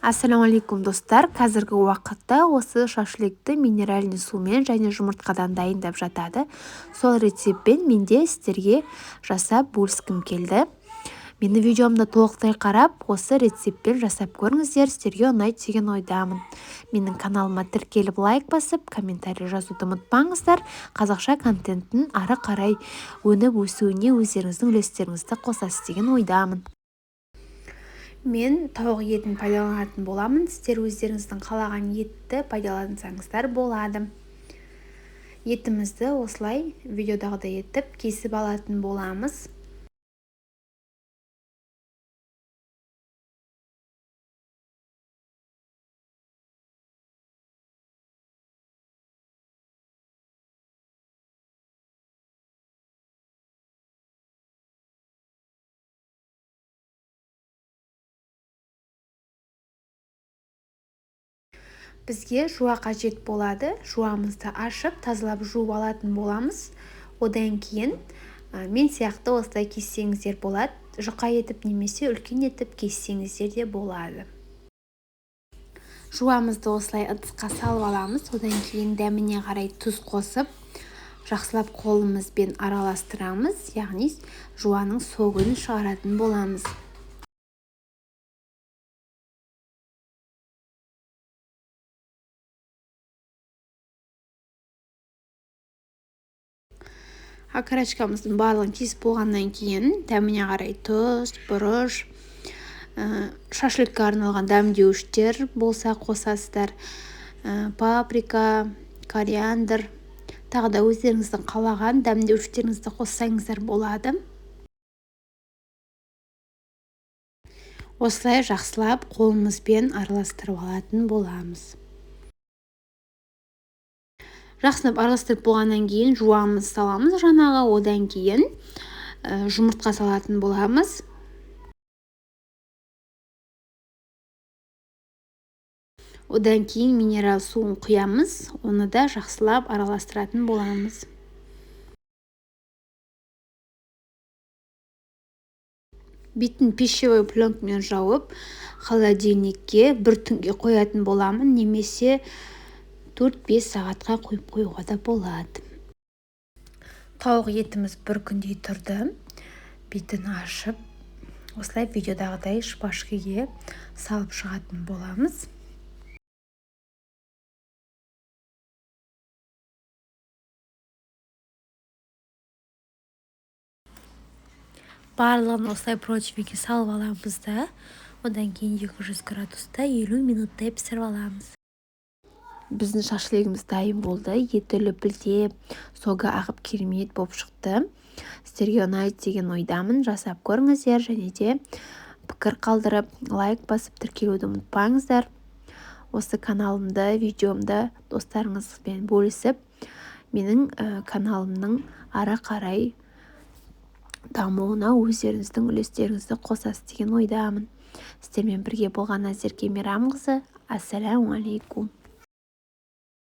Ассалаумағалейкум, достар! Қазіргі уақытта осы шашликті минеральный сумен және жұмыртқадан дайындап жатады. Сол рецептпен мен де сіздерге жасап бөліскім келді. Мені видеомды толықтай қарап, осы рецептпен жасап көріңіздер, сіздерге ұнайды деген ойдамын. Менің каналыма тіркеліп, лайк басып, комментарий жазуды ұмытпаңыздар. Қазақша контенттің ары қарай өніп өсуіне өздеріңіздің үлестеріңізді қосасыз деген ойдамын. Мен тауық етін пайдаланатын боламын. Сіздер өздеріңіздің қалаған етті пайдалансаңыздар болады. Етімізді осылай видеодағыдай етіп кесіп алатын боламыз. Бізге жуа қажет болады. Жуамызды ашып, тазалап жуып алатын боламыз. Одан кейін мен сияқты осылай кессеңіздер болады. Жұқа етіп немесе үлкен етіп кессеңіздер де болады. Жуамызды осылай ыдысқа салып аламыз. Одан кейін дәміне қарай тұз қосып, жақсылап қолымызбен араластырамыз. Яғни жуаның согын шығаратын боламыз. Окорочкамыздың барлығын кесіп болғаннан кейін дәміне қарай тұз, бұрыш, шашлыкқа арналған дәмдеуіштер болса қосасыздар, паприка, кориандр, тағы да өздеріңіздің қалаған дәмдеуіштеріңізді қоссаңыздар болады. Осылай жақсылап қолымызбен араластырып алатын боламыз. Жақсылап араластырып болғаннан кейін жуамыз саламыз жаңағы, одан кейін жұмыртқа салатын боламыз. Одан кейін минерал суын құямыз, оны да жақсылап араластыратын боламыз. Бетін пищевой пленкамен жауып, холодильникке бір түнге қоятын боламын, немесе 4-5 сағатқа қойып қоюға да болады. Тауық етіміз бір күндей тұрды. Бетін ашып, осылай видеодағыдай шпажкеге салып шығатын боламыз. Барлығын осылай противеньге салып аламыз да, одан кейін 200 градуста 50 минуттай пісіріп аламыз. Біздің шашлигіміз дайын болды. Еті лүпілдеп, согы ағып керемет болып шықты. Сіздерге ұнайды деген ойдамын. Жасап көріңіздер және де пікір қалдырып, лайк басып тіркелуді ұмытпаңыздар. Осы каналымды, видеомды достарыңызбен бөлісіп, менің каналымның ары қарай дамуына өздеріңіздің үлестеріңізді қосасыз деген ойдамын. Сіздермен бірге болған Назерке Мейрамқызы. Ассаламу алейкум.